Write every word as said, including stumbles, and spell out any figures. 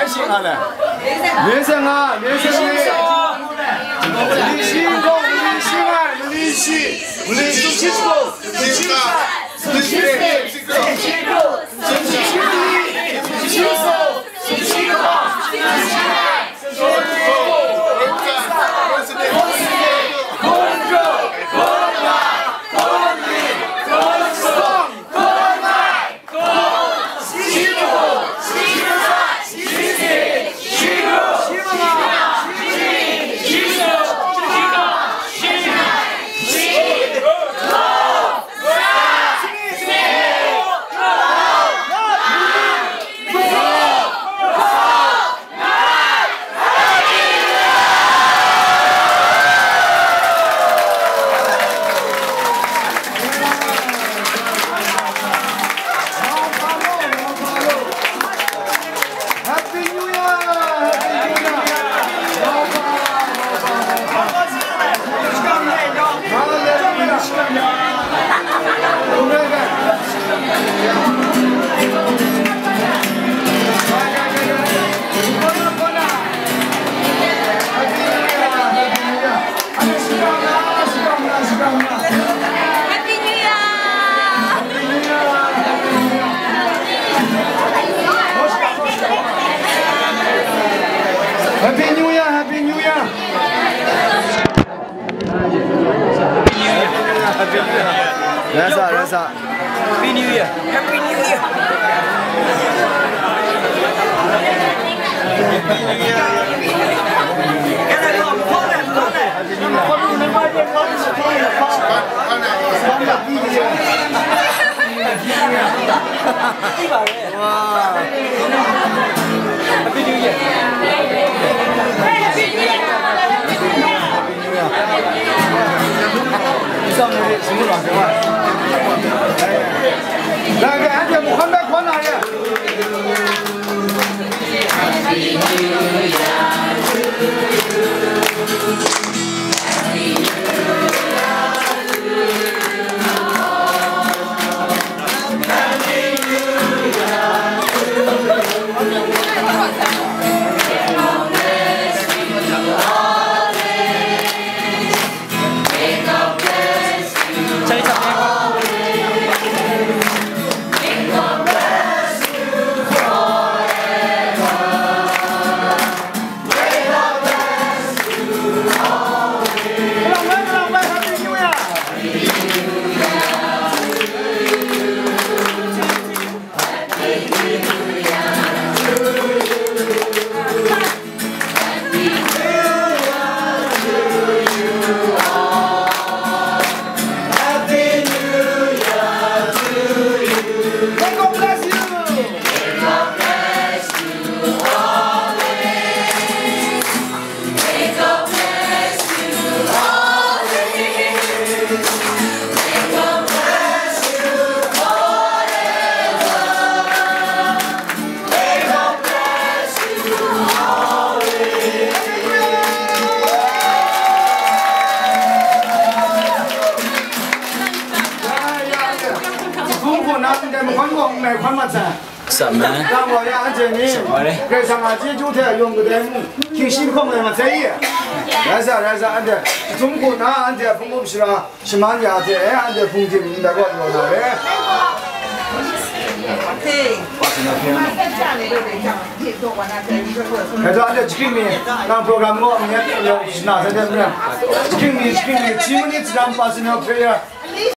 该行啊嘞。零三啊，零三零。零七零，零七啊，零七，零七零，零七零，零七零。Happy New Year! Happy New Year! Hallelujah! Happy New Year! Happy New Year, Happy New Year. Rasa, rasa. Happy New Year. Happy New Year. Happy New Year. Happy New Year. Happy New Year. Happy New Year. Hkum hku na ndai mahkawn gaw n mai hkawn mat sai. Sa man. Yang gaw ya anhte ni, Karai Kasang a chyeju hte yawng kadai mung, hkying shi lahkawng lai mat sai i? Rai sa, rai sa, anhte hkum hku na anhte hpung up shara shaman ya hte, anhte hpung tim ndai gaw yaw na re. Hei zaw anhte jahkring mi, nang program gaw mi, yaw shana sai de maren. Jahkring mi, jahkring mi, chi mani tsaram personal prayer.